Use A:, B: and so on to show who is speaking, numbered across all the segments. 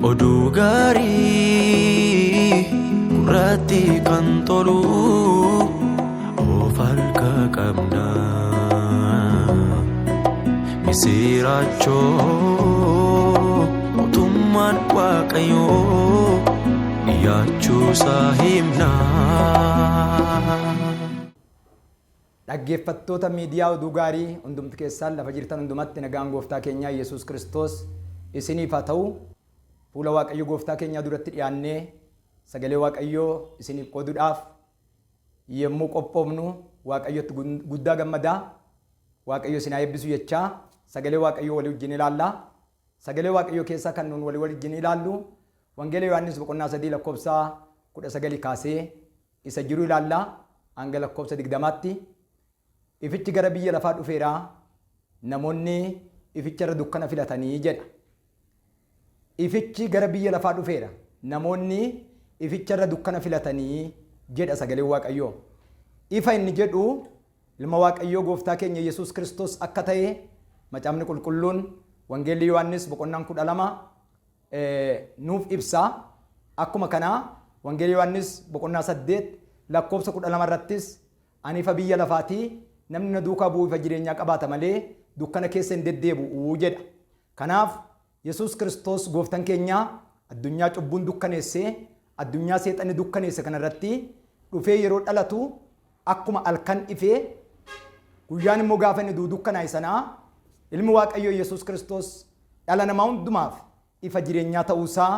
A: Oduu gaarii gurratti kan tolu of harka qabna. Misiraachoo mootummaan Waaqayyoo dhiyaachuusaa himna.
B: Dhaggeeffattoota miidiyaa Oduu Gaarii hundumti keessaan lafa jirtan hundumatti nagaan gooftaa keenyaa Yesuus Kiristoos isiniif haa ta'u. Fuula Waaqayyo gooftaa keenyaa duratti dhiyaannee sagalee Waaqayyoo isiniif qooduudhaaf yommuu qophoofnu Waaqayyotti guddaa gammadaa. Waaqayyo isin haa eebbisu jechaa sagalee Waaqayyoo walii wajjin ilaalla. Sagalee Waaqayyoo keessaa kan nuun walii wajjin ilaallu Wangeela Yohaannis boqonnaa 3 lakkoofsa 19 kaasee isa jiru ilaalla hanga lakkoofsa 20tti. Ifichi gara biyya lafaa dhufeera, namoonni ificha irra dukkana filatanii jedha. Ifichi gara biyya lafaa dhufeera, namoonni ificha irra dukkana filatanii jedha sagaleen Waaqayyoo. Ifa inni jedhu ilma Waaqayyoo gooftaa keenya Yesuus Kiristoos akka ta'e macaafni qulqulluun Wangeelli Yohaannis boqonnaan 12 nuuf ibsa. Akkuma kana Wangeela Yohaannis boqonnaa 8 lakkoofsa 12 irrattis ani ifa biyya lafaati, namni na duukaa bu'u ifa jireenyaa qabaata malee dukkana keessa hin deddeebi'u jedha. Kanaaf Yesuus Kiristoos gooftan keenya addunyaa cubbuun dukkaneesse, addunyaa seexanni dukkaneesse kana irratti dhufee yeroo dhalatu akkuma halkan ifee guyyaan immoo gaafa inni du'u dukkanaa'e sanaa ilmi Waaqayyoo Yesuus Kiristoos dhala namaa hundumaaf ifa jireenyaa ta'uu isaa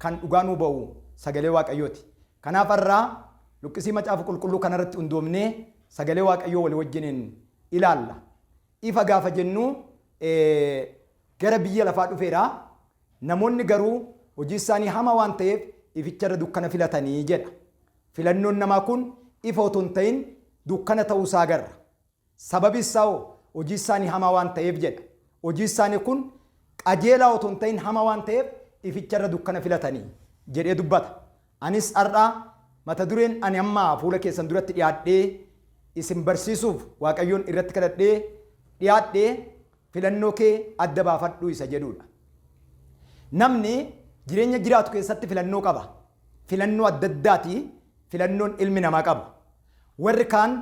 B: kan dhugaa nuu ba'u sagalee Waaqayyooti. Kanaaf har'a luqqisii macaafa qulqulluu kanarratti hundoofnee sagalee Waaqayyoo walii wajjiniin ilaalla. Ifa gaafa jennu gara biyya lafaa dhufeera. Namoonni garuu hojii isaanii hamaa waan ta'eef ificharra dukkana filatanii jedha. Filannoon namaa kun ifa otoo hin ta'in dukkana ta'uu isaa agarra. Sababi isaa hoo hojii isaanii hamaa waan ta'eef jedha. Hojii isaanii kun qajeelaa otoo hin ta'in hamaa waan ta'eef ificharra dukkana filatanii jedhee dubbata. Anis har'a mata dureen ani amma fuula keessan duratti dhiyaadhee isin barsiisuuf Waaqayyoon irratti kadhadhee dhiyaadhe filannoo kee adda baafadhu isa jedhuudha. Namni jireenya jiraatu keessatti filannoo qaba. Filannoo adda addaati filannoon ilmi namaa qabu. Warri kaan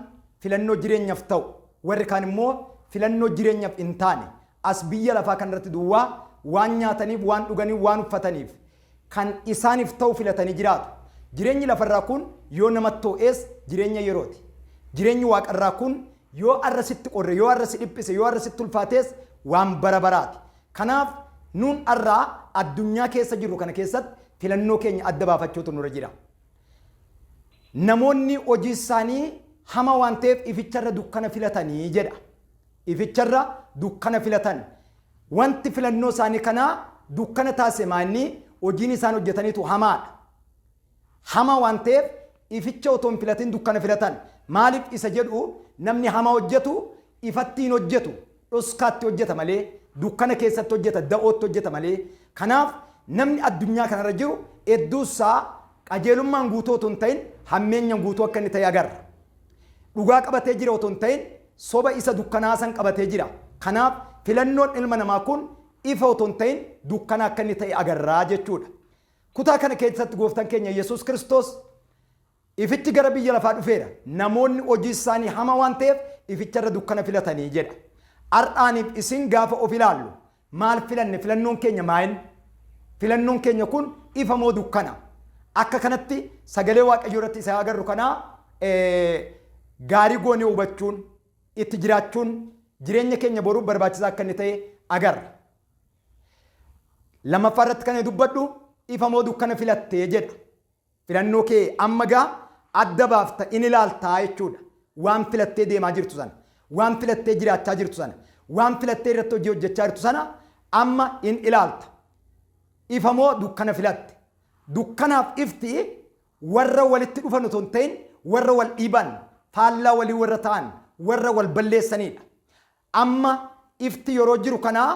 B: filannoo jireenyaf ta'u, warri kaan immoo filannoo jireenyaf hin taane, as biyya lafaa kanarratti duwwaa waan nyaataniif, waan dhuganiif, waan uffataniif kan isaaniif ta'u filatanii jiraatu. Jireenyi lafarraa kun yoo namatti ho'ees jireenya yerooti. Jireenyi waaqarraa kun yoo arra sitti qorre, yoo arra si dhiphise, yoo arra sitti ulfaatees waan bara baraati. Kanaaf nuun arraa addunyaa keessa jirru kana keessatti filannoo keenya adda baafachuutu nurra jira. Namoonni hojii isaanii hama waan ta'eef ificharra dukkana filatanii jedha. Ificharra dukkana filatan. Wanti filannoo isaanii kanaa dukkana taasise maanni hojiin isaan hojjetaniitu hamaadha. Hamaa waan ta'eef ificha otoo hin filatin dukkana filatan. Maaliif isa jedhu namni hamaa hojjetu ifatti hin hojjetu. Dhoskaatti hojjeta malee, dukkana keessatti hojjeta, da'ootti hojjeta malee. Kanaaf namni addunyaa kanarra jiru hedduu isaa qajeelummaan guutuu otoo hin ta'in hammeenyaan guutuu akka inni ta'e agarra. Dhugaa qabatee jira otoo hin ta'in soba isa dukkanaa san qabatee jira. Kanaaf filannoon ilma namaa kun ifa otoo hin ta'in dukkana akka inni ta'e agarraa jechuudha. Kutaa kana keessatti gooftaan keenya Yesuus Kiristoos ifichi gara biyya lafaa dhufeera. Namoonni hojii isaanii hamaa waan ta'eef ificharra dukkana filatanii jedha. Har'aaniif isin gaafa of ilaallu maal filanne? Filannoon keenya maayin? Filannoon keenya kun ifa moo dukkana? Akka kanatti sagalee Waaqayyoo irratti isa agarru kanaa gaarii goonee hubachuun itti jiraachuun jireenya keenya boruuf barbaachisaa akka inni ta'e agarra. Lammaffaa irratti kan dubbadhu ifa moo dukkana filattee jedha. Filannoo kee amma gaa adda baafta in ilaaltaa jechuudha. Waan filattee deemaa jirtu sana, waan filattee jiraachaa jirtu sana, waan filattee irratti hojii hojjechaa jirtu sana amma in ilaalta. Ifa moo dukkana filatte? Dukkanaaf ifti warra walitti dhufan otoo hin ta'in warra wal dhiiban, faallaa walii warra ta'an, warra wal balleessanidha. Amma ifti yeroo jiru kanaa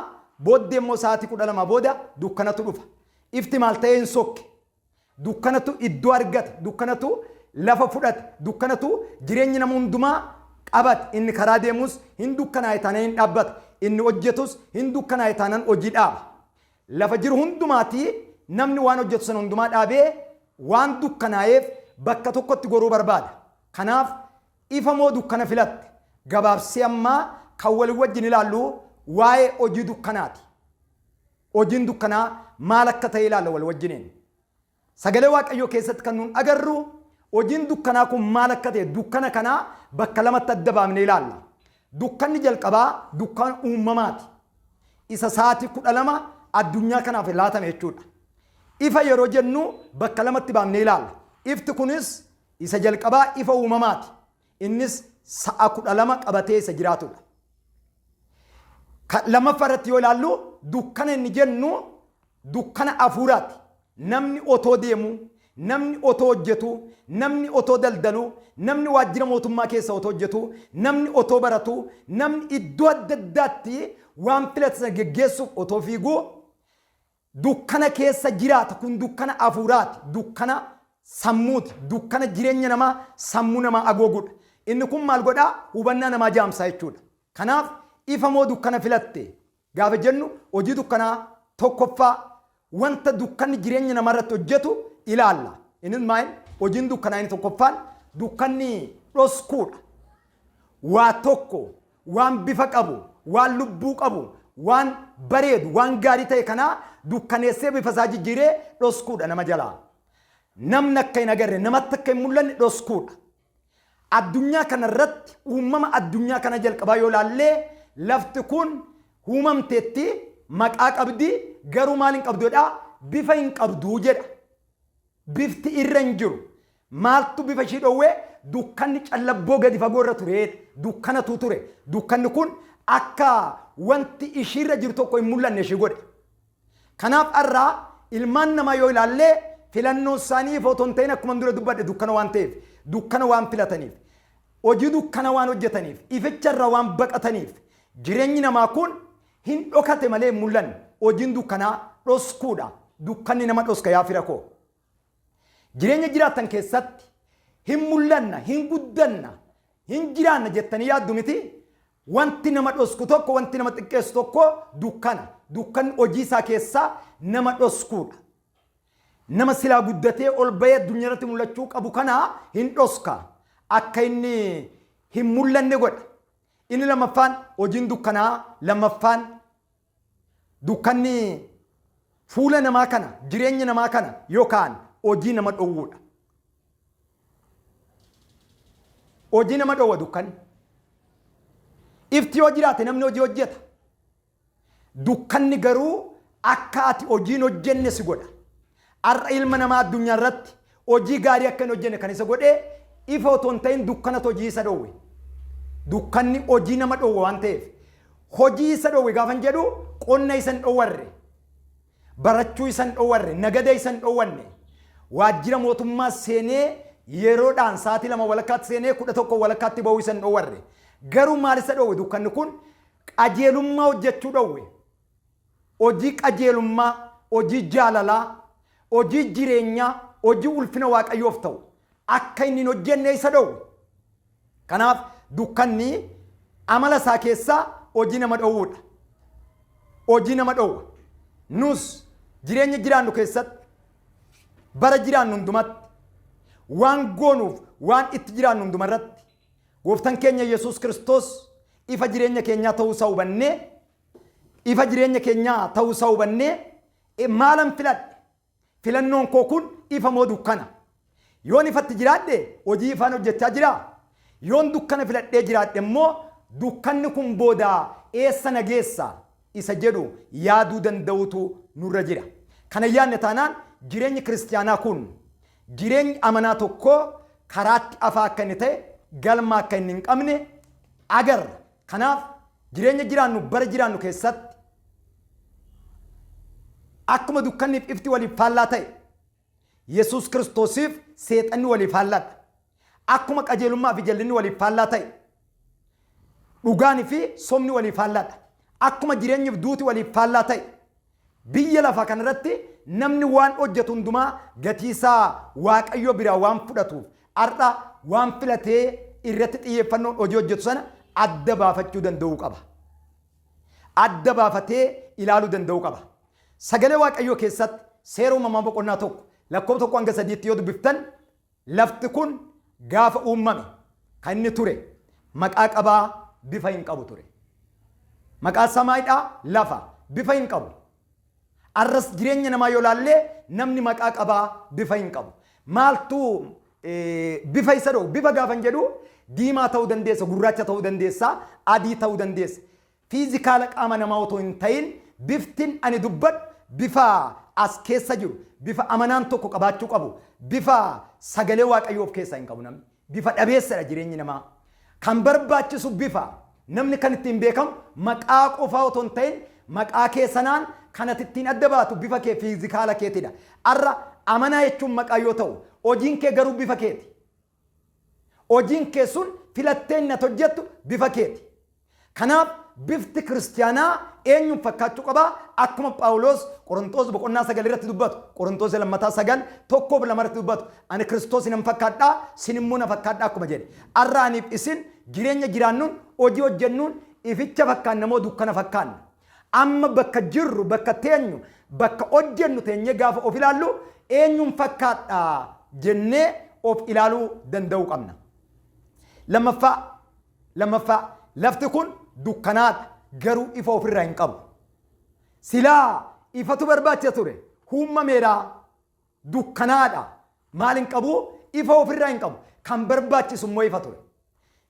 B: booddee immoo sa'aatii 12 booda dukkanatu dhufa. Ifti maal ta'ee hin sokke. Dukkanatu iddoo argate, dukkanatu lafa fudhate, dukkanatu jireenya nama hundumaa qabate. Inni karaa deemus hin dukkanaa'e taanaan hin dhaabbata. Inni hojjetus hin dukkanaa'e taanaan hojii dhaaba. Lafa jiru hundumaatii Namni waan hojjetu sana hundumaa dhaabee waan dukkanaa'eef bakka tokkotti goruu barbaada. Kanaaf ifa moo dukkana filatte? Gabaabsee ammaa kan walii wajjin ilaallu waa'ee hojii dukkanaati. Hojiin dukkanaa maal akka ta'e ilaalla wal wajjiniin. Sagalee Waaqayyoo keessatti kan nuun agarru hojiin dukkanaa kun maal akka ta'e dukkana kanaa bakka lamatti adda baafnee ilaalla. Dukkanni jalqabaa dukkana uumamaati. Isa sa'aatii 12 addunyaa kanaaf laatame jechuudha. Ifa yeroo jennu bakka lamatti baafnee ilaalla. Ifti kunis isa jalqabaa ifa uumamaati. Innis sa'a 12 qabatee isa jiraatudha. Lammaffaa irratti yoo ilaallu dukkana inni jennu dukkana hafuuraati. Namni otoo deemu, namni otoo hojjetu, namni otoo daldalu, namni waajjira mootummaa keessa otoo hojjetu, namni otoo baratu, namni iddoo adda addaatti waan filate sana geggeessuuf otoo fiiguu dukkana keessa jiraata. Kun dukkana hafuuraati. Dukkana sammuuti. Dukkana jireenya namaa sammuu namaa haguugudha. Inni kun maal godhaa? Hubannaa namaa jaamsaa jechuudha. Kanaaf ifa moo dukkana filatte gaafa jennu hojii dukkanaa tokkoffaa wanta dukkanni jireenya namaa irratti hojjetu ilaalla. Innis maal? Hojiin dukkanaa inni tokkoffaan dukkanni dhoskuudha. Waa tokko waan bifa qabu, waan lubbuu qabu, waan bareedu, waan gaarii ta'e kanaa dukkaneessee bifa isaa jijjiiree dhoskuudha nama jalaa. Namni akka hin agarre, namatti akka hin mul'anne dhoskuudha. Addunyaa kanarratti uumama addunyaa kana jalqabaa yoo ilaallee lafti kun uumamteetti maqaa qabdi, garuu maal hin qabdu jedhaa? Bifa hin qabdu jedha. Bifti irra hin jiru. Maaltu bifa ishii dhowwee? Dukkanni callabboo gadi fagoo irra ture. Dukkanatu ture. Dukkanni kun akka wanti ishiirra jiru tokko hin mul'anne ishii godhe. Kanaaf har'aa ilmaan namaa yoo ilaallee filannoon isaanii ifa otoo hin ta'in akkuma dura dubbadhe dukkana waan ta'eef, dukkana waan filataniif, hojii dukkana waan hojjetaniif, ificha irraa waan baqataniif jireenyi namaa kun hin dhokate malee hin mul'anne. Hojiin dukkanaa dhoskuudha. Dukkanni nama dhoska yaa fira koo. Jireenya jiraattan keessatti hin mul'anna, hin guddanna, hin jiraanna jettanii yaaddu miti. Wanti nama dhosku tokko, wanti nama xiqqeessu tokko dukkana. Dukkanni hojii isaa keessaa nama dhoskuudha. Nama silaa guddatee ol bahee addunyaa irratti mul'achuu qabu kana hin dhoska. Akka inni hin mul'anne godha. Inni lammaffaan hojiin dukkanaa lammaffaan dukkanni fuula namaa kana, jireenya namaa kana yookaan hojii nama dhowwuudha. Hojii nama dhowwa dukkanni. Ifti yoo jiraate namni hojii hojjeta. Dukkanni garuu akka ati hojii hin hojjenne si godha. Har'a ilma namaa addunyaa irratti hojii gaarii akka hin hojjenne kan isa godhe ifa otoo hin ta'in dukkanatu hojii isa dhowwe. Dukkanni hojii nama dhowwa waan ta'eef. Hojii isa dhowwe gaafan jedhu qonna isa hin dhowwarre, barachuu isa hin dhowwarre, nagada isa hin dhowwanne, waajjira mootummaa seenee yeroodhaan sa'aatii 2 walakkaatti seenee 11 walakkaatti bahuu isa hin dhowwarre. Garuu maal isa dhowwe dukkanni kun? Qajeelummaa hojjechuu dhowwe. Hojii qajeelummaa, hojii jaalalaa, hojii jireenyaa, hojii ulfina Waaqayyoof ta'u akka inni hin hojjenne isa dhowwe. Kanaaf dukkanni amala isaa keessaa hojii nama dhowwuudha. Hojii nama dhowwa. Nus jireenya jiraannu keessatti, bara jiraannu hundumatti, waan goonuuf waan itti jiraannu hundumarratti Gooftan keenya Yesuus Kiristoos ifa jireenya keenyaa ta'uu isaa hubannee, ifa jireenya keenyaa ta'uu isaa hubannee maalan filadhe? Filannoon koo kun ifa moo dukkana? Yoon ifatti jiraadhe hojii ifaan hojjechaa jiraa? Yoon dukkana filadhee jiraadhe immoo dukkanni kun booda eessa na geessa isa jedhu yaaduu danda'uutu nurra jira. Kana yaadne taanaan jireenyi kiristiyaanaa kun, jireenyi amanaa tokkoo karaatti afaa akka inni ta'e, galma akka inni hin qabne agarra. Kanaaf jireenya jiraannu bara jiraannu keessatti akkuma dukkanniif ifti waliif faallaa ta'e, Yesuus Kiristoosiif seexanni waliif faallaadha. Akkuma qajeelummaa fi jallinni waliif faallaa ta'e, dhugaanii fi sobni waliif faallaadha. Akkuma jireenyiif duuti waliif faallaa ta'e, biyya lafaa kanarratti namni waan hojjetu hundumaa gatii isaa Waaqayyo biraa waan fudhatuuf har'a waan filatee irratti xiyyeeffannoon hojii hojjetu sana adda baafachuu danda'uu qaba. Adda baafatee ilaaluu danda'uu qaba. Sagalee Waaqayyoo keessatti Seera Uumamaa boqonnaa 1 lakkoofsa 1 hanga 3tti yoo dubbiftan, lafti kun gaafa uumame kan inni ture maqaa qabaa, bifa hin qabu ture. Maqaa samaayidhaa, lafa, bifa hin qabu. Arras jireenya namaa yoo laallee, namni maqaa qabaa, bifa hin qabu. Maaltu bifa isa dhowwu? Bifa gaafan jedhu, diimaa ta'uu dandeessa, gurraacha ta'uu dandeessa, adii ta'uu dandeessa. Physical qaama namaa otoo hin ta'in, biftin ani dubbadhu bifa as keessa jiru, bifa amanaan tokko qabaachuu qabu, bifa sagalee Waaqayyoo of keessaa hin qabu namni. Bifa dhabeessadha jireenyi namaa. Kan barbaachisu bifa. Namni kan ittiin beekamu maqaa qofaa otoo hin ta'in, maqaa kee sanaan kan ati ittiin adda baatu bifa kee, physical keetidha. Arra amanaa jechuun maqaa yoo ta'u, hojiin kee garuu bifa keeti. Hojiin kee sun filattee inni ati hojjettu bifa keeti. Kanaaf bifti kiristiyaanaa eenyuun fakkaachuu qabaa? Akkuma Phaawulos Qorontoos boqonnaa 9 irratti dubbatu, Qorontoos lammataa 9 1 fi 2 irratti dubbatu, "Ani Kiristoos nan fakkaadhaa, sin immoo na fakkaadhaa" akkuma jedhe. Arra aniif isin jireenya jiraannuun, hojii hojjennuun ificha fakkaanna moo dukkana fakkaanna? Amma bakka jirru, bakka teenyu, bakka hojjennu teenyee gaafa of ilaallu, eenyuun fakkaadhaa jennee of ilaaluu danda'uu qabna. Lammaffaa, lafti kun dukkanaadha, garuu ifa ofirraa hin qabu. Silaa ifatu barbaachisa ture. Uumameera, dukkanaadha. Maal hin qabu? Ifa ofirraa hin qabu. Kan barbaachisu immoo ifa ture.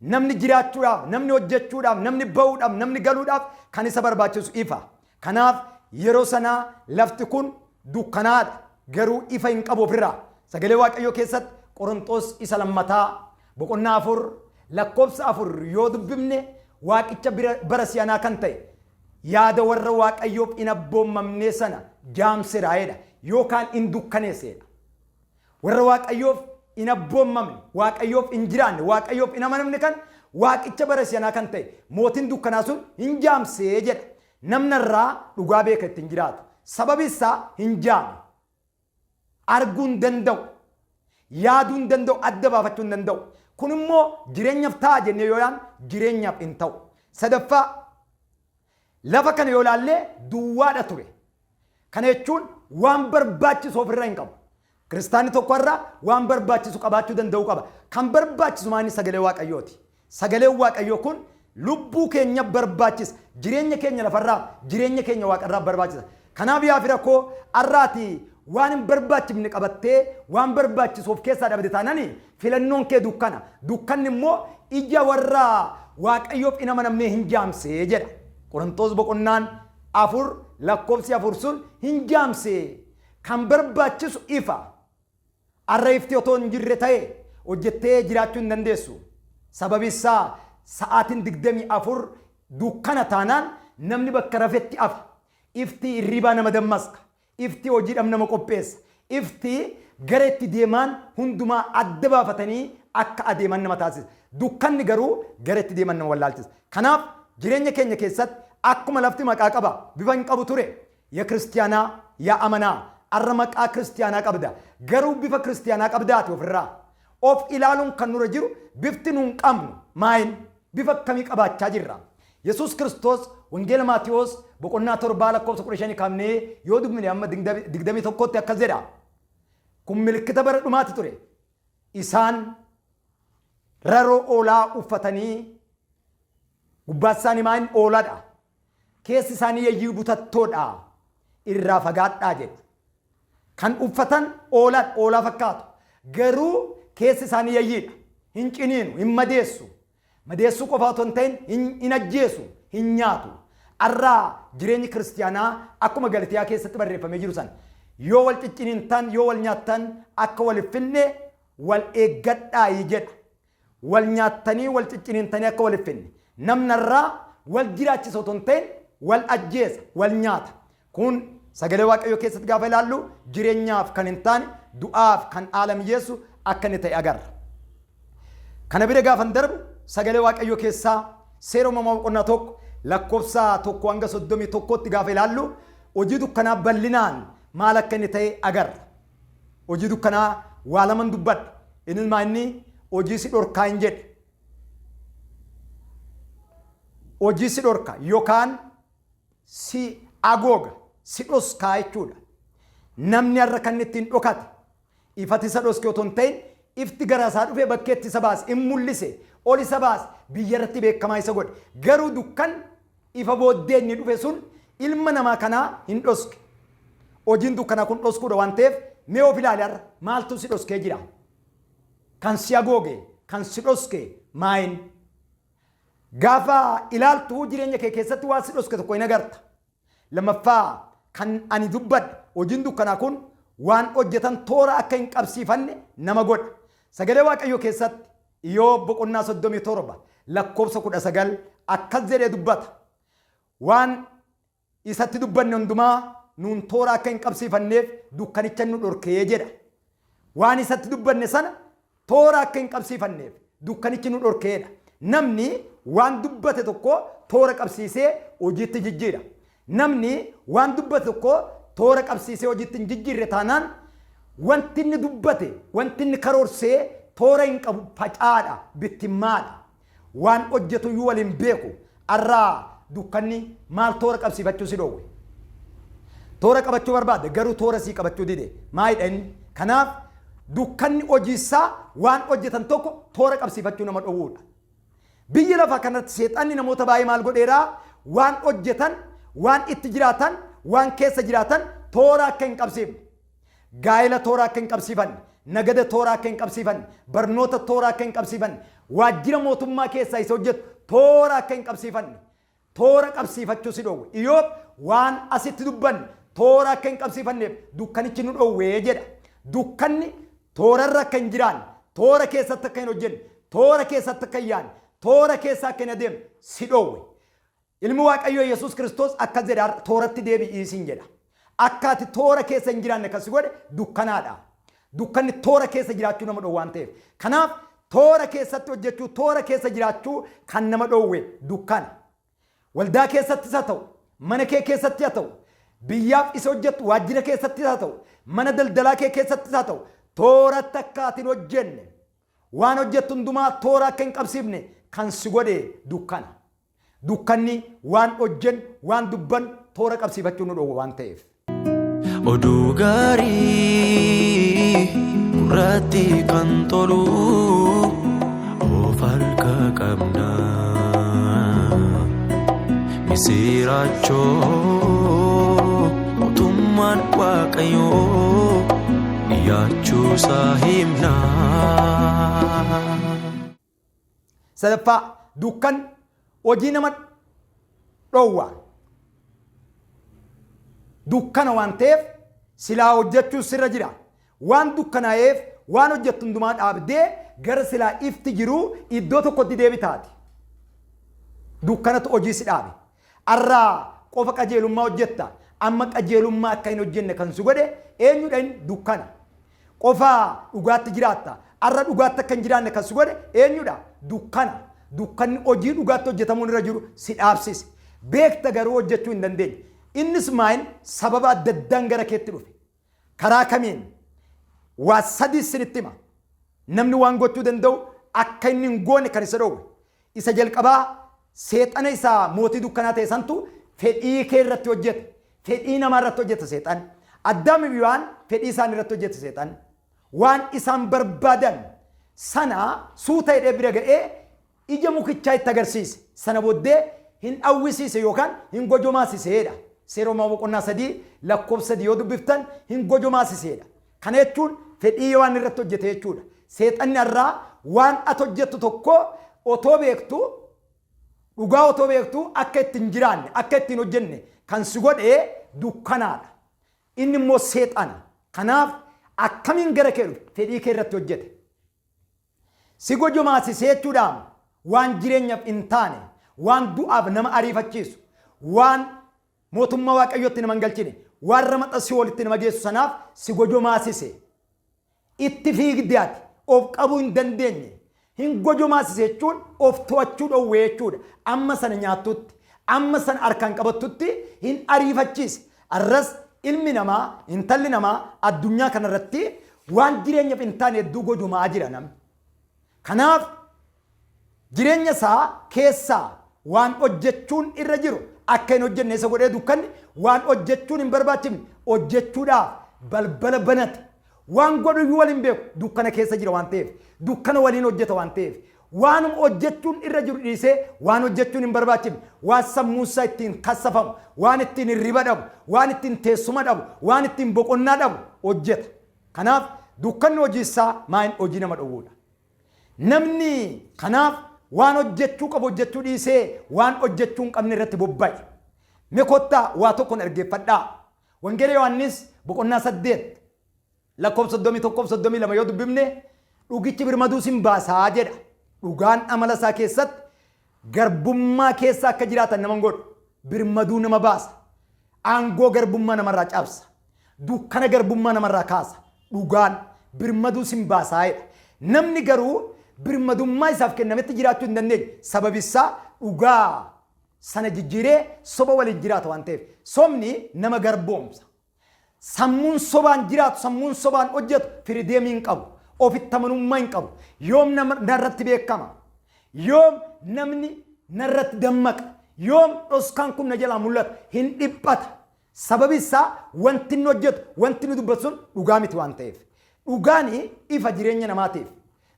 B: Namni jiraachuudhaaf, namni hojjechuudhaaf, namni bahuudhaaf, namni galuudhaaf kan isa barbaachisu ifa. Kanaaf yeroo sanaa lafti kun dukkanaadha, garuu ifa hin qabu ofirraa. Sagalee Waaqayyoo keessatti Qorontoos isa lammataa boqonnaa 4 lakkoofsa 4 yoo dubbifne, waaqicha bara si'anaa kan ta'e yaada warra Waaqayyoof hin abboommamnee sana jaamseraa'edha yookaan hin dukkaneessedha. Warra Waaqayyoof hin abboommamne, Waaqayyoof hin jiraanne, Waaqayyoof hin amanamne kan waaqicha bara si'anaa kan ta'e mootiin dukkanaa sun hin jaamsee jedha. Namni irraa dhugaa beeka ittiin jiraatu. Sababi isaa hin jaame. Arguu hin danda'u. Yaaduu hin danda'u, adda baafachuu hin danda'u. Kun immoo jireenyaaf ta'a jennee yoo yaadne, jireenyaaf hin ta'u. Sadaffaa, lafa kana yoo ilaalle duwwaadha ture. Kana jechuun waan barbaachisu ofirraa hin qabu. Kiristaanni tokko irraa waan barbaachisu qabaachuu danda'uu qaba. Kan barbaachisu maali? Sagalee Waaqayyooti. Sagaleen Waaqayyoo kun lubbuu keenya barbaachisa. Jireenya keenya lafarraa, jireenya keenya waaqarraa barbaachisa. Kanaaf yaa fira koo, har'aati waan hin barbaachifne qabattee waan barbaachisu of keessaa dhabde taanani, filannoon kee dukkana. Dukkanni immoo ija warra Waaqayyoof hin amanamnee hin jaamsee jedha. Qorontoos boqonnaan 4 lakkoofsi 4 sun hin jaamsee. Kan barbaachisu ifa. Arra ifti otoo hin jirre ta'e hojjettee jiraachuu hin dandeessu. Sababi isaa sa'aatiin 24 dukkana taanaan namni bakka rafetti afa. Ifti hirribaa nama dammaska. Ifti hojiidhaaf nama qopheessa. Ifti gara itti deemaan hundumaa adda baafatanii akka adeeman nama taasisa. Dukkanni garuu gara itti deeman nama wallaalchisa. Kanaaf jireenya keenya keessatti akkuma lafti maqaa qaba, bifa hin qabu ture. Yaa kiristiyaanaa, yaa amanaa, arra maqaa kiristiyaanaa qabda. Garuu bifa kiristiyaanaa qabdaati ofirraa? Of ilaaluun kan nurra jiru, bifti nuun qabnu maayin? Bifa akkamii qabaachaa jirra? Yesuus Kiristoos Wangeela Maatiyoos boqonnaa 7 lakkoofsa 15 kaafnee yoo dubbifne amma 21tti akkas jedha. Kun milikkita bara dhumaati ture. Isaan raroo oolaa uffatanii, gubbaa isaanii maayin? Ooladha. Keessi isaanii yayyii butattoodha. Irraa fagaadhaa jedhu. Kan uffatan ooladha, oolaa fakkaatu. Garuu keessi isaanii yayyiidha. Hin ciniinu, hin madeessu. Madeessuu qofa otoo hin ta'in hin ajjeesu, hin nyaatu. Arraa jireenyi kiristiyaanaa akkuma Galatiyaa keessatti barreeffamee jiru sana, yoo wal cicciniintan, yoo wal nyaattan, akka wal hin finne wal eeggadhaayi jedha. Wal nyaattanii, wal cicciniintanii akka wal hin finne. Namnarraa wal jiraachisa otoo hin ta'in wal ajjeesa, wal nyaata. Kun sagalee Waaqayyoo keessatti gaafa ilaallu jireenyaaf kan hin taane, du'aaf kan haala mijeessu akka inni ta'e agarra. Kana bira gaafan darbu, sagalee Waaqayyoo keessaa Seera Uumamaa boqonnaa 1 lakkoofsa 1 hanga 31tti gaafa ilaallu, hojii dukkanaa bal'inaan maal akka inni ta'e agarra. Hojii dukkanaa waa laman dubbadha. Innis maa inni? Hojii si dhorkaa hin jedhe. Hojii si dhorka yookaan si agooga, si dhoskaa jechuudha. Namni har'a kan ittiin dhokate ifati isa dhoske otoo hin ta'in ifti gara isaa dhufe bakkeetti isa baase, in mul'ise, ol isa baase, biyya irratti beekamaa isa godhe. Garuu dukkan ifa booddee inni dhufe sun ilma namaa kanaa hin dhoske. Hojiin dukkanaa kun dhoskuudha waan ta'eef, mee of ilaali, har'a maaltu si dhoskee jira? Kan si hagooge, kan si dhoske maayin? Gaafa ilaaltu jireenya kee keessatti waan si dhoske tokko hin agarta. Lammaffaa kan ani dubbadhe, hojiin dukkanaa kun waan hojjetan toora akka hin qabsiifanne nama godha. Sagalee Waaqayyoo keessatti Iyoob boqonnaa 37 lakkoofsa 19 akkas jedhee dubbata. Waan isatti dubbanne hundumaa nuun toora akka hin qabsiifanneef dukkanicha nu dhorkee jedha. Waan isatti dubbanne sana toora akka hin qabsiifanneef dukkanichi nu dhorkeedha. Namni waan dubbate tokko toora qabsiisee hojiitti jijjiira. Namni waan dubbate tokko toora qabsiisee hojiitti hin jijjiirre taanaan, wanti inni dubbate, wanti inni karoorsee toora hin qabu, facaadha, bittimmaadha. Waan hojjetu iyyuu waliin beeku. Har'aa dukkanni maal toora qabsiifachuu si dhoowwe? Toora qabachuu barbaadde, garuu toora sii qabachuu dide. Maalidha inni? Kanaaf dukkanni hojiisaa waan hojjetan tokko toora qabsiifachuu nama dhowwuudha. Biyya lafaa kanatti seexanni namoota baay'ee maal godheeraa? Waan hojjetan, waan itti jiraatan, waan keessa jiraatan toora akka hin qabsiifne. Gaa'ela toora akka hin qabsiifanne, nagada toora akka hin qabsiifanne, barnoota toora akka hin qabsiifanne, waajjira mootummaa keessaa isa hojjetu toora akka hin qabsiifanne, toora qabsiifachuu si dhoowwe. Iyoob waan asitti dubbanne toora akka hin qabsiifanneef dukkanichi nu dhoowwee jedha. Dukkanni toorarra akka hin jiraanne, toora keessatti akka hin hojjenne, toora keessatti akka hin yaadne, toora keessa akka hin adeemne si dhoowwe. Ilmi Waaqayyoo Yesuus Kiristoos akkas jedha, tooratti deebi'ii siin jedha. Akka ati toora keessa hin jiraanne kan si godhe dukkanaadha. Dukkanni toora keessa jiraachuu nama dhoowwa waan ta'eef. Kanaaf toora keessatti hojjechuu, toora keessa jiraachuu kan nama dhoowwe dukkana. Waldaa keessattis haa ta'u, mana kee keessatti haa ta'u, biyyaaf isa hojjettu waajjira keessattis haa ta'u, mana daldalaa kee keessattis haa ta'u, tooratti akka ati hin hojjenne, waan hojjettu hundumaa toora akka hin qabsiifne kan si godhe dukkana. Dukkanni waan hojjennu, waan dubbannu toora qabsiifachuu nu dhoowwa waan ta'eef.
A: Oduu gaarii gurratti kan tolu of harka qabna. Misiraachoo mootummaan Waaqayyoo dhiyaachuusaa himna.
B: Sadaffaa, dukkan hojii nama dhoowwa. Dukkana waan ta'eef silaa hojjechuu sirra jira. Waan dukkanaa'eef waan hojjettu hundumaa dhaabdee gara silaa ifti jiru iddoo tokkotti deebitaati. Dukkanatu hojii si dhaabe. Har'a qofa qajeelummaa hojjetta. Amma qajeelummaa akka hin hojjenne kan si godhe eenyudha inni? Dukkana. Qofa dhugaatti jiraatta. Har'a dhugaatti akka hin jiraanne kan si godhe eenyudha? Dukkana. Dukkanni hojii dhugaatti hojjetamuun irra jiru si dhaabsise. Beekta, garuu hojjechuu hin dandeenye. Innis maayin sababa adda addaan gara keetti dhufe. Karaa kamiin? Waa sadii isinitti hima. Namni waan gochuu danda'u akka inni hin goone kan isa dhoowwe. Isa jalqabaa, seexana isa mootii dukkanaa ta'e santu fedhii kee irratti hojjete. Fedhii namaa irratti hojjeta seexan. Addaam fi Hewaan fedhii isaanii irratti hojjete seexan. Waan isaan barbaadan sana suuta jedhee bira ga'ee ija mukichaa itti agarsiise. Sana booddee hin dhawwisiise yookaan hin gojomaasiseedha. Seera Uumamaa boqonnaa 3 lakkoofsa 3 yoo dubbiftan hin gojomaasiseedha. Kana jechuun fedhii Hewaan irratti hojjete jechuudha. Seexanni har'aa waan ati hojjettu tokko otoo beektu, dhugaa otoo beektu, akka itti hin jiraanne, akka itti hin hojjenne kan si godhe dukkanaadha. Inni immoo seexana. Kanaaf akkamiin gara kee dhufe? Fedhii kee irratti hojjete. Si gojomaasisee jechuudhaan waan jireenyaaf hin taane, waan du'aaf nama ariifachiisu, waan mootummaa Waaqayyootti nama hin galchine, waan ramaxa si'oolitti nama geessu sanaaf si gojomaasise. Itti fiigde, ati of qabuu hin dandeenye. Hin gojomaasise jechuun of to'achuu dhowwee jechuudha. Amma sana nyaattutti, amma sana harkaan qabattutti hin ariifachiise. Arras ilmi namaa, intalli namaa addunyaa kanarratti waan jireenyaaf hin taane hedduu gojomaa jira namni. Kanaaf jireenya isaa keessaa waan hojjechuun irra jiru akka hin hojjenne isa godhee dukkanni, waan hojjechuun hin barbaachifne hojjechuudhaaf Balbala banate. Waan godhu iyyuu waliin beeku. Dukkana keessa jira waan ta'eef. Dukkana waliin hojjeta waan ta'eef. Waan hojjechuun irra jiru dhiisee waan hojjechuun hin barbaachifne, waan sammuunsaa ittiin kassafamu, waan ittiin hirriba dhabu, waan ittiin teessuma dhabu, waan ittiin boqonnaa dhabu hojjeta. Kanaaf dukkanni hojii isaa maayin hojii nama dhowwuudha. Namni kanaaf waan hojjechuu qabu hojjechuu dhiisee waan hojjechuu hin qabne irratti bobba'e. Mee kottaa waa tokkoon dhaggeeffadhaa. Wangeela Yohaannis boqonnaa 8 lakkoofsa 31 32 yoo dubbifne, "Dhugichi birmaduu sin baasaa" jedha. Dhugaan amala isaa keessatti garbummaa keessa akka jiraatan nama hin godhu. Birmaduu nama baasa. Aangoo garbummaa namarraa cabsa. Dukkana garbummaa namarraa kaasa. Dhugaan birmaduu sin baasaa jedha. Namni garuu birmadummaa isaaf kennametti jiraachuu hin dandeenye. Sababi isaa dhugaa sana jijjiiree soba waliin jiraata waan ta'eef. Sobni nama garboomsa. Sammuun sobaan jiraatu, sammuun sobaan hojjetu freedomii hin qabu. Ofitti amanummaa hin qabu. Yoom narratti beekama? Yoom namni narratti dammaqa? Yoom dhoskaan kun na jalaa mul'ata? Hin dhiphata. Sababi isaa wanti inni hojjetu, wanti inni dubbatu sun dhugaa miti waan ta'eef. Dhugaan ifa jireenya namaatiif.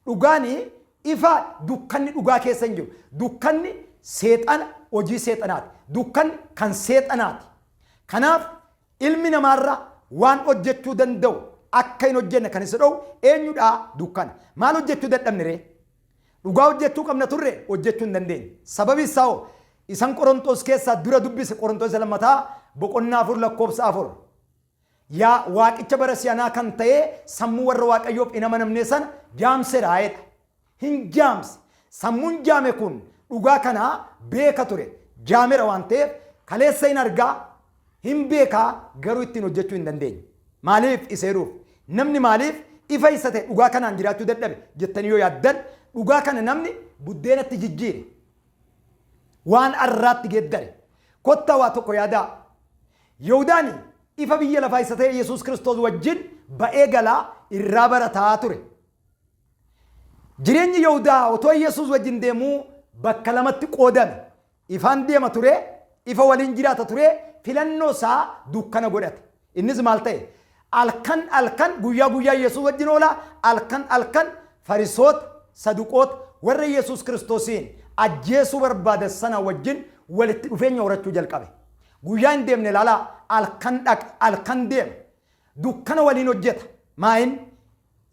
B: Dhugaan ifa, dukkanni dhugaa keessa hin jiru. Dukkanni seexana, hojii seexanaati. Dukkanni kan seexanaati. Kanaaf ilmi namaarra waan hojjechuu danda'u akka hin hojjenne kan isa dhowwu eenyudhaa? Dukkana. Maal hojjechuu dadhabne ree? Dhugaa hojjechuu qabna turre, hojjechuu hin dandeenye. Sababi isaa hoo isan Qorontos keessaa dura dubbise, Qorontos isa lammataa boqonnaa 4 lakkoofsa 4. Yaa waaqicha bara si'anaa kan ta'e sammuu warra Waaqayyoof hin amanamnee sana jaamseera jedha. Hin jaamse. Sammuun jaame kun dhugaa kanaa beeka ture. Jaamera waan ta'eef kaleessa hin argaa, hin beekaa, garuu ittiin hojjechuu hin dandeenye. Maaliif isa jedhuuf, namni maaliif ifa isa ta'e dhugaa kanaan jiraachuu dadhabe jettanii yoo yaaddan, dhugaa kana namni buddeenatti jijjiire. Waan arraatti geeddare. Kottaa waa tokko yaadaa. Yihudaan ifa biyya lafaa isa ta'e Yesuus Kiristoos wajjin ba'ee galaa irraa barataa ture. Jireenyi Yihudaa otoo Yesuus wajjin deemuu bakka lamatti qoodame. Ifaan deema ture, ifa waliin jiraata ture, filannoo isaa dukkana godhate. Innis maal ta'e? Halkan halkan, guyyaa guyyaa Yesuus wajjin oola, halkan halkan Farisoota, Saduqoota, warra Yesuus Kiristoosiin ajjeesuu barbaadan sana wajjin walitti dhufeenya horachuu jalqabe. Guyyaa hin deemne ilaalaa, halkan dhaqa, halkan deema. Dukkana waliin hojjeta. Maayin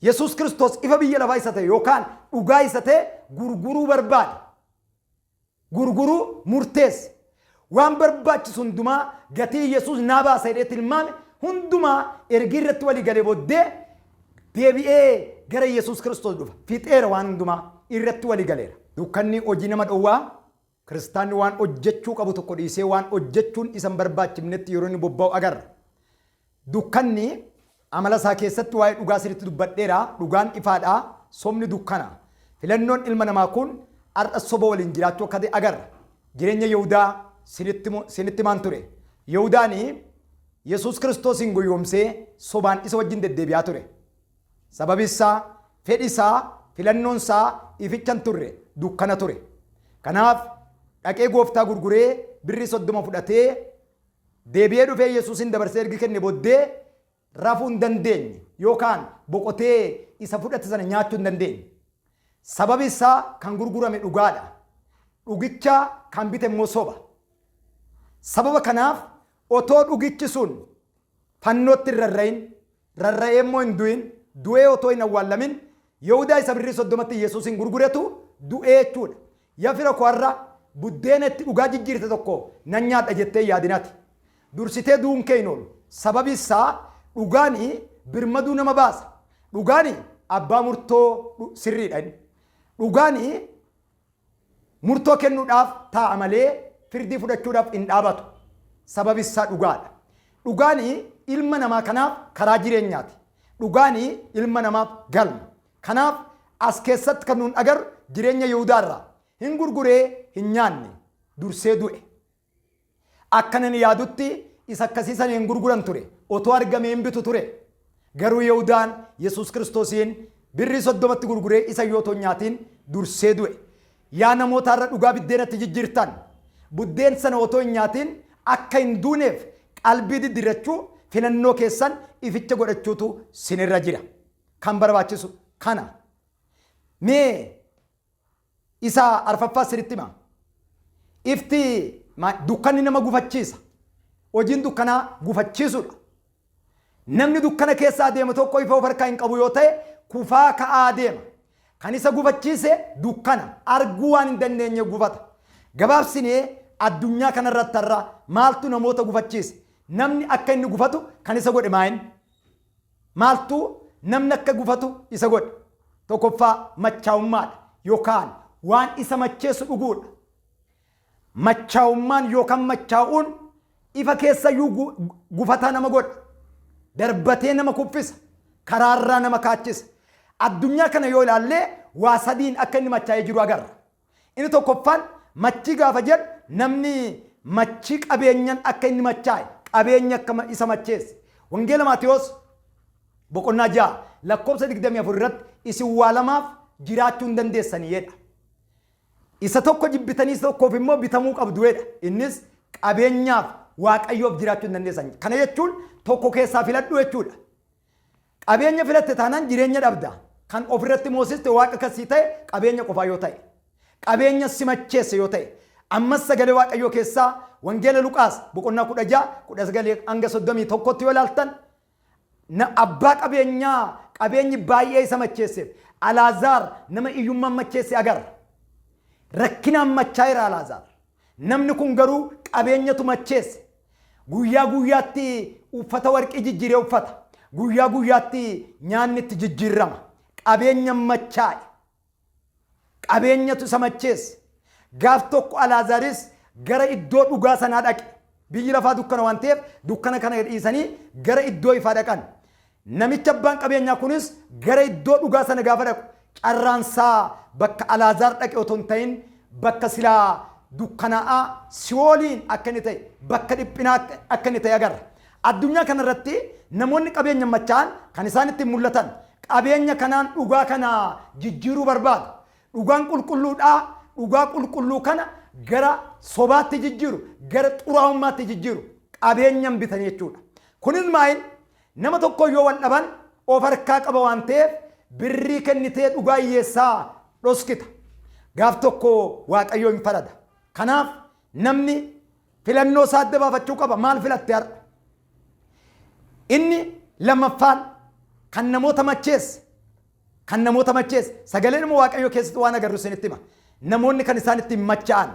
B: Yesuus Kiristoos ifa biyya lafaa isa ta'e yookaan dhugaa isa ta'e gurguruu barbaade. Gurguruu murteesse. Waan barbaachisu hundumaa, gatii Yesuus naa baasa jedhee tilmaame hundumaa ergii irratti walii galee booddee deebi'ee gara Yesuus Kiristoos dhufa. Fixeera, waan hundumaa irratti walii galeera. Dukkanni hojii nama dhowwaa. Kiristaanni waan hojjechuu qabu tokko dhiisee waan hojjechuun isa hin barbaachifnetti yeroo inni bobba'u agarra. Dukkanni amala isaa keessatti waa'ee dhugaa sirriitti dubbadheera. Dhugaan ifaadha. Sobni dukkana. Filannoon ilma namaa kun har'a soba waliin jiraachuu akka ta'e agarra. Jireenya Yihudaa sinitti himaan ture. Yihudaan Yesuus Kiristoosiin goyoomsee sobaan isa wajjin deddeebi'aa ture. Sababi isaa fedhi isaa, filannoon isaa ificha hin turre, dukkana ture. Kanaaf dhaqee gooftaa gurguree birrii 30 fudhatee deebi'ee dhufee Yesuusin dabarsee ergi kenne booddee rafuu hin dandeenye yookaan boqotee isa fudhate sana nyaachuu hin dandeenye. Sababi isaa kan gurgurame dhugaadha. Dhugicha kan bite immoo soba. Sababa kanaaf otoo dhugichi sun fannootti hin rarra'in, rarra'ee immoo hin du'in, du'ee otoo hin awwaallamin, Yihudaa isa birrii 30tti Yesuusin gurguretu du'ee jechuudha. Ya fira koo, har'a buddeena itti dhugaa jijjiirte tokko nan nyaadha jettee yaadinati. Dursitee du'uun kee hin oolu. Sababi isaa dhugaan birmaduu nama baasa. Dhugaan abbaa murtoo sirriidha inni. Dhugaan murtoo kennuudhaaf taa'a malee firdii fudhachuudhaaf hin dhaabatu. Sababi isaa dhugaadha. Dhugaan ilma namaa kanaaf karaa jireenyaati. Dhugaan ilma namaaf galma. Kanaaf as keessatti kan nuun agarru jireenya Yihudaa irraa hin gurguree, hin nyaanne, dursee du'e. Akka nani yaadutti isa akkasii sana hin gurguran ture. Otoo argamee hin bitu ture. Garuu Yihudaan Yesuus Kiristoosiin birrii 30tti gurguree isa yoo otoo hin nyaatiin dursee du'e. Yaa namoota har'a dhugaa biddeenatti jijjiirtan, buddeen sana otoo hin nyaatiin akka hin duuneef qalbii diddirrachuu, Filannoo keessan ificha godhachuutu sinirra jira. Kan barbaachisu kana. Mee isa arfaffaa sinitti hima. Ifti dukkanni nama gufachiisa. Hojiin dukkanaa gufachiisudha. Namni dukkana keessa adeemu tokko ifa of harkaa hin qabu yoo ta'e, kufaa ka'aa adeema. Kan isa gufachiise dukkana, arguu waan hin dandeenye gufata. Gabaabsinee addunyaa kanarratti har'a maaltu namoota gufachiise? Namni akka inni gufatu kan isa godhe maayin? Maaltu namni akka gufatu isa godhe? Tokkoffaa, machaa'ummaadha yookaan waan isa macheessu dhuguudha. Machaa'ummaan yookaan machaa'uun ifa keessayyuu gufataa nama godha. Darbatee nama kuffisa. Karaarraa nama kaachisa. Addunyaa kana yoo ilaalle, waa sadiin akka inni machaa'ee jiru agarra. Inni tokkoffaan, machii gaafa jedhu, namni machii qabeenyan akka inni machaa'e, qabeenya akka isa macheesse. Wangeela Maatiyoos boqonnaa 6 lakkoofsa 24 irratti, "Isin waa lamaaf jiraachuu hin dandeessanii" jedha. "Isa tokko jibbitanii isa tokkoof immoo bitamuu qabdu" jedha. Innis qabeenyaaf Waaqayyoof jiraachuu hin dandeessan. Kana jechuun tokko keessaa filadhu jechuudha. Qabeenya filatte taanaan jireenya dhabda. Kan ofirratti moosiste Waaqa kasii ta'e qabeenya qofaa yoo ta'e. Qabeenya si macheesse yoo ta'e. Ammas sagalee Waaqayyoo keessaa Wangeela Luqaas boqonnaa 16 19 hanga 31tti yoo ilaaltan, abbaa qabeenyaa qabeenyi baay'ee isa macheesseef Alaazaar nama iyyummaan macheesse agarra. Rakkinaan machaa'eera Alaazaar. Namni kun garuu qabeenyatu macheesse. Guyyaa guyyaatti uffata warqii jijjiiree uffata. Guyyaa guyyaatti nyaanni itti jijjiirama. Qabeenya machaa'e. Qabeenyatu isa macheesse. Gaaf tokko Alaazaaris gara iddoo dhugaa sanaa dhaqe. Biyyi lafaa dukkana waan ta'eef, dukkana kana dhiisanii gara iddoo ifaa dhaqan. Namicha abbaan qabeenyaa kunis gara iddoo dhugaa sana gaafa dhaqu, carraansaa bakka Alaazaar dhaqe otoo hin ta'in bakka silaa dukkanaa'aa si'ooliin akka inni ta'e, bakka dhiphinaa akka inni ta'e agarra. Addunyaa kanarratti namoonni qabeenya machaa'an kan isaan ittiin mul'atan qabeenya kanaan dhugaa kana jijjiiruu barbaadu. Dhugaan qulqulluudhaa, dhugaa qulqulluu kana gara sobaatti jijjiiru, gara xuraa'ummaatti jijjiiru, qabeenyan bitan jechuudha. Kunis maayil nama tokko yoo wal dhaban of harkaa qaba waan ta'eef, birrii kennitee dhugaa hiyyeessaa dhoskita. Gaaf tokko Waaqayyo hin farada. Kanaaf namni filannoo isaa adda baafachuu qaba. Maal filatte har'a? Inni lammaffaan kan namoota macheesse, kan namoota macheesse, sagalee nama Waaqayyoo keessatti waan agarru isinitti hima. Namoonni kan isaan ittiin machaa'an,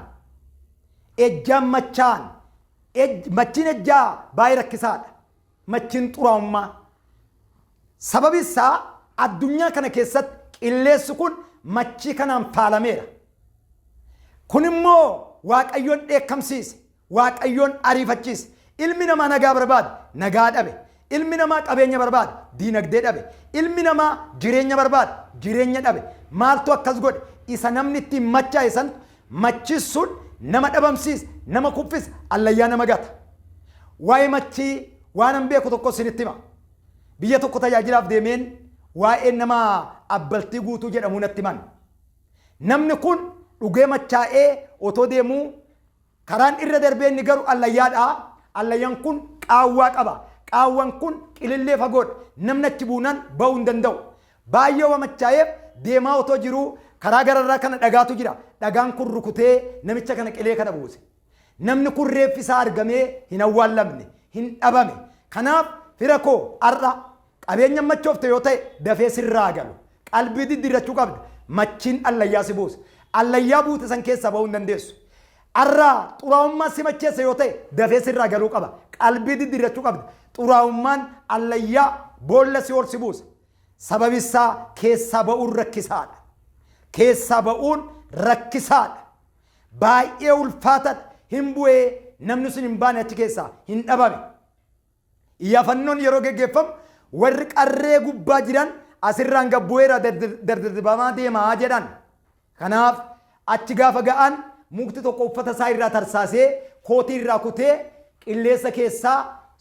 B: ejjaan machaa'an. Machiin ejjaa baay'ee rakkisaadha. Machiin xuraa'ummaa. Sababi isaa addunyaa kana keessatti qilleensi kun machii kanaan faalameera. Kun immoo Waaqayyoon dheekkamsiise, Waaqayyoon ariifachiise. Ilmi namaa nagaa barbaada, nagaa dhabe. Ilmi namaa qabeenya barbaada, diinagdee dhabe. Ilmi namaa jireenya barbaada, jireenya dhabe. Maaltu akkas godhe? Isa namni ittiin machaa'e san machiisuun nama dhabamsiisa, nama kuffisa, allayyaa nama gata. Waa'ee machii waan an beeku tokko isinitti hima. Biyya tokko tajaajilaaf deemeen waa'ee nama Abbaltii Guutuu jedhamu natti himan. Namni kun dhugee machaa'ee otoo deemuu, karaan irra darbee inni garu allayyaadha. Allayyaan kun qaawwaa qaba. Qaawwan kun qilillee fagoodha. Namni achi buunaan ba'uu hin danda'u. Baay'ee waan machaa'eef deemaa otoo jiruu, karaa gararraa kana dhagaatu jira. Dhagaan kun rukutee namicha kana qilee kana buuse. Namni kun reeffi isaa argamee hin awwaallamne, hin dhabame. Kanaaf fira koo, har'a qabeenya machoofte yoo ta'e, dafee sirraa galu. Qalbii diddiirrachuu qabda. Machiin allayyaa si buusa. Allayyaa buute san keessaa ba'uu hin dandeessu. Har'a xuraa'ummaa si macheessa yoo ta'e, dafee sirraa galuu qaba. Qalbii diddiirrachuu qabda. Xuraa'ummaan allayyaa boolla si ol si buusa. Sababi isaa keessaa ba'uun rakkisaadha. Keessaa ba'uun rakkisaadha. Baay'ee ulfaataadha. Hin bu'ee namni sun hin baane, achi keessaa hin dhabame. Iyyafannoon yeroo geggeeffamu warri qarree gubbaa jiran asirraan gabbu'eera, dardarbamaa deemaa jedhan. Kanaaf achi gaafa ga'an, mukti tokko uffata isaa irraa tarsaasee, kootii irraa kutee qilleensa keessaa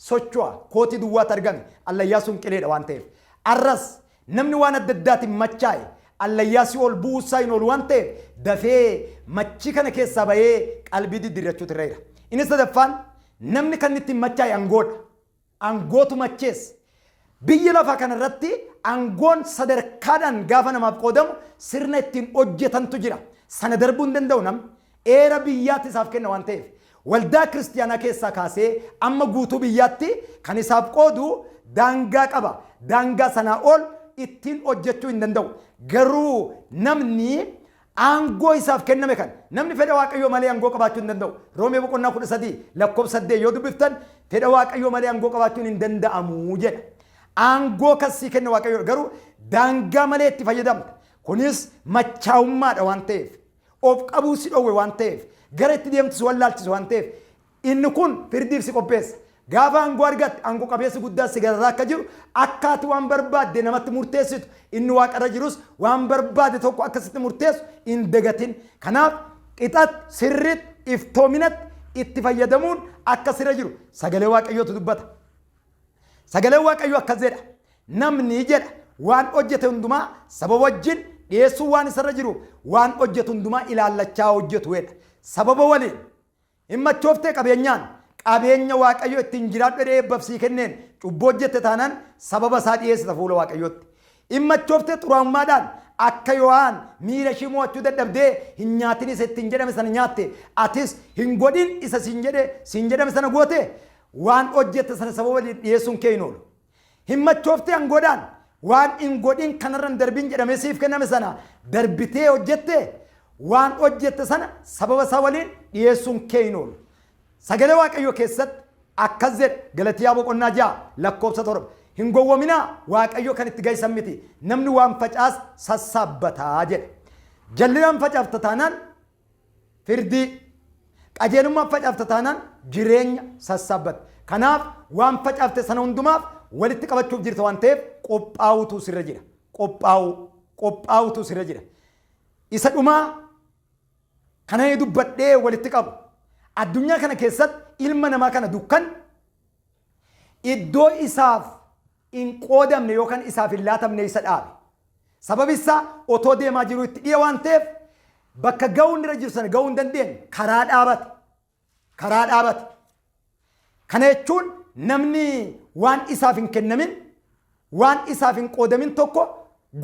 B: socho'a. Kootii duwwaatu argame. Allayyaa sun qileedha waan ta'eef. Arras namni waan adda addaatiin machaa'e allayyaa si ol bu'uusaa hin oolu waan ta'eef, dafee machii kana keessaa bahee qalbii diddiirrachuutu irra jira. Inni sadaffaan namni kan ittiin machaa'e angoodha. Aangootu macheessa. Biyya lafaa kanarratti aangoon sadarkaadhaan gaafa namaaf qoodamu sirna ittiin hojjetantu jira. Sana darbuu hin danda'u namni. Eera biyyaatti isaaf kenna waan ta'eef. Waldaa kiristiyaanaa keessaa kaasee amma guutuu biyyaatti kan isaaf qoodu daangaa qaba. Daangaa sanaa ol ittiin hojjechuu hin danda'u. Garuu namni aangoo isaaf kenname kan namni fedha Waaqayyoo malee aangoo qabaachuu hin danda'u. Roomee boqonnaa 13 lakkoofsa 8 yoo dubbiftan fedha Waaqayyoo malee aangoo qabaachuun hin danda'amu jedha. Aangoo kan sii kenne Waaqayyoodha. Garuu daangaa malee itti fayyadamta. Kunis machaa'ummaadha waan ta'eef, of qabuu si dhowwe waan ta'eef, gara itti deemtu si wallaalchisu waan ta'eef, inni kun firdiif si qopheessa. Gaafa aangoo argatte aangoo qabeessi guddaa si gararraa akka jiru, akka ati waan barbaadde namatti murteessitu, inni waaqarra jirus waan barbaade tokko akka sitti murteessu hin dagatin. Kanaaf qixatti, sirriitti, iftoominatti itti fayyadamuun akka sirra jiru sagalee Waaqayyootu dubbata. Sagaleen Waaqayyoo akkas jedha. Namni jedha waan hojjete hundumaa saba wajjin dhiyeessuu waan isarra jiru waan hojjetu hundumaa ilaallachaa hojjetu jedha. Sababa waliin hin machooftee qabeenyaan qabeenya Waaqayyo ittiin jiraadhu jedhee eebbaaf sii kenneen cubbuu hojjette taanaan sababa isaa dhiyeessita fuula Waaqayyootti. Hin machooftee xuraa'ummaadhaan akka Yohaan miira ishii mo'achuu dadhabdee hin nyaatin isa ittiin jedhame sana nyaatte, atis hin godhin isa siin jedhe siin jedhame sana goote, waan hojjette sana sababa waliin dhiyeessuun kee hin oolu. Hin machooftee angoodhaan waan hin godhin kanarra hin darbin jedhamee siif kenname sana darbitee hojjette, waan hojjette sana sababa isaa waliin dhiyeessuun kee hin oolu. Sagalee Waaqayyoo keessatti akkas jedha, Galatiyaa boqonnaa 6 lakkoofsa 7, Hin gowwominaa, Waaqayyo kan itti ga'isan miti, namni waan facaase sassaabbata jedha. Jallinaan facaafta taanaan firdii, qajeelummaan facaafta taanaan jireenya sassaabbatta. Kanaaf waan facaafte sana hundumaaf walitti qabachuuf jirta waan ta'eef qophaa'uutu sirra jira. Qophaa'uu, qophaa'uutu sirra jira. Isa dhumaa kana inni dubbadhee walitti qabu. Addunyaa kana keessatti ilma namaa kana dukkan iddoo isaaf hin qoodamne yookaan isaaf hin laatamne isa dhaabe. Sababi isaa otoo deemaa jiruu itti dhiya waan ta'eef bakka ga'uun irra jiru sana ga'uu hin dandeenye, karaa dhaabate. Karaa dhaabate. Kana jechuun namni waan isaaf hin kennamin, waan isaaf hin qoodamin tokko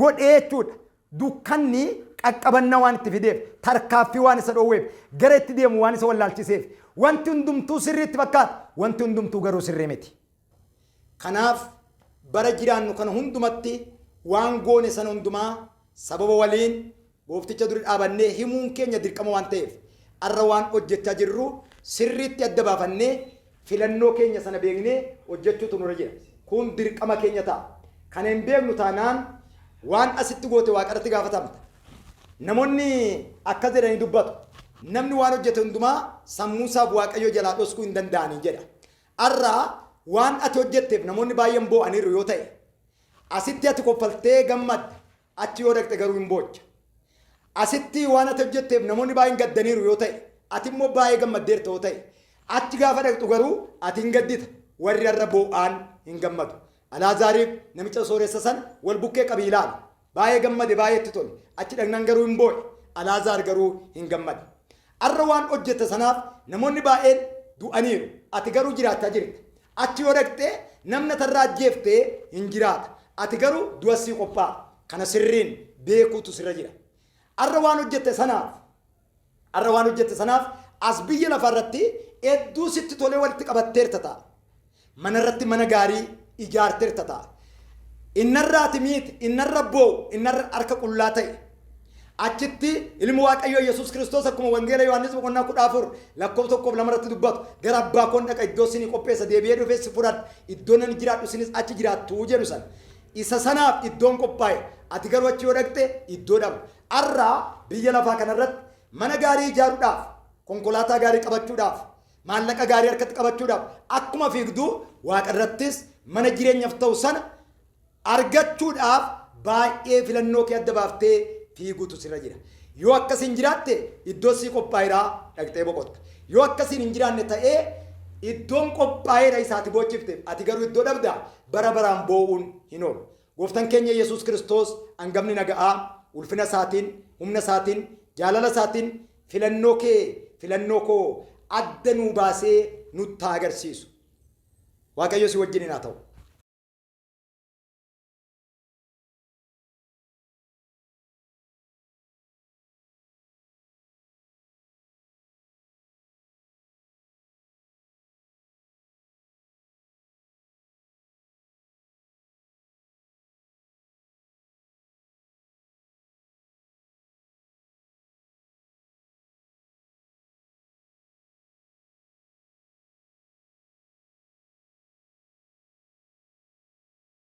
B: godhee jechuudha. Dukkanni qaqqabannaa waan itti fideef, tarkaaffii waan isa dhoowweef, gara itti deemu waan isa wallaalchiseef, wanti hundumtuu sirrii itti fakkaata, wanti hundumtuu garuu sirrii miti. Kanaaf bara jiraannu kana hundumatti waan goone sana hundumaa sababa waliin goofticha dura dhaabannee himuun keenya dirqama waan ta'eef, har'a waan hojjechaa jirru sirriitti adda baafannee filannoo keenya sana beeknee hojjechuutu nurra jira. Kun dirqama keenya ta'a. Kana hin beeknu taanaan waan asitti goote waaqarratti gaafatamta. Namoonni akkas jedhanii dubbatu. Namni waan hojjete hundumaa sammuu isaaf Waaqayyo jalaa dhoskuu hin danda'anii jedha. Har'a waan ati hojjetteef namoonni baay'een boo'aniiru yoo ta'e, asitti ati koffaltee gammadda, achi yoo dhaqxe garuu hin boocha. Asitti waan ati hojjetteef namoonni baay'een gaddaniiru yoo ta'e, ati immoo baay'ee gammaddeerta yoo ta'e, achi gaafa dhaqxu garuu ati hin gaddita, warri har'a boo'aan hin gammadu. Alaazaariif namicha sooressa sana wal bukkee qabii ilaali. Baay'ee gammade, baay'ee itti tole. Achi dhaqnaan garuu hin boo'e. Alaazaar garuu hin gammade. Har'a waan hojjette sanaaf namoonni baay'een du'aniiru. Ati garuu jiraachaa jirta. Achi yoo dhaqxe namni ati har'a ajjeefte hin jiraata. Ati garuu du'a sii qophaa'a. Kana sirriin beekuutu sirra jira. Har'a waan hojjette sanaaf har'a waan hojjette sanaaf as biyya lafaa irratti hedduu sitti tolee walitti qabatteerta ta'a. Mana irratti mana gaarii ijaarteerta ta'a. Innarra ati miite, innarra boo'u, innarra harka qullaa ta'e. Achitti ilmi Waaqayyoo Yesuus Kiristoos akkuma Wangeela Yohaannis boqonnaa 14 lakkoofsa 1 fi 2 irratti dubbatu, gara abbaa koon dhaqa, iddoo isinii qopheessa, deebi'ee dhufee si fudhadha, iddoo nan jiraadhu isinis achi jiraattu jedhu sana. Isa sanaaf iddoon qophaa'e. Ati garuu achi yoo dhaqxe iddoo dhabda. Har'a biyya lafaa kanarratti mana gaarii ijaaruudhaaf, konkolaataa gaarii qabachuudhaaf, maallaqa gaarii harkatti qabachuudhaaf akkuma fiigdu, waaqa irrattis mana jireenyaaf ta'u sana argachuudhaaf baay'ee filannoo kee adda baaftee fiiguutu sirra jira. Yoo akkasiin jiraatte iddoo sii qophaa'eeraa dhaqxee boqotta. Yoo akkasiin hin jiraanne ta'ee iddoon qophaa'eera isaati boochifteef ati garuu iddoo dhabda, bara baraan boo'uun hin oolu. Gooftan keenya Yesuus Kiristoos hangafni naga'aa ulfina isaatiin, humna isaatiin, jaalala isaatiin filannoo kee, filannoo koo adda nuu baasee nutti haa agarsiisu. Waaqayyo si wajjiniin haa ta'u.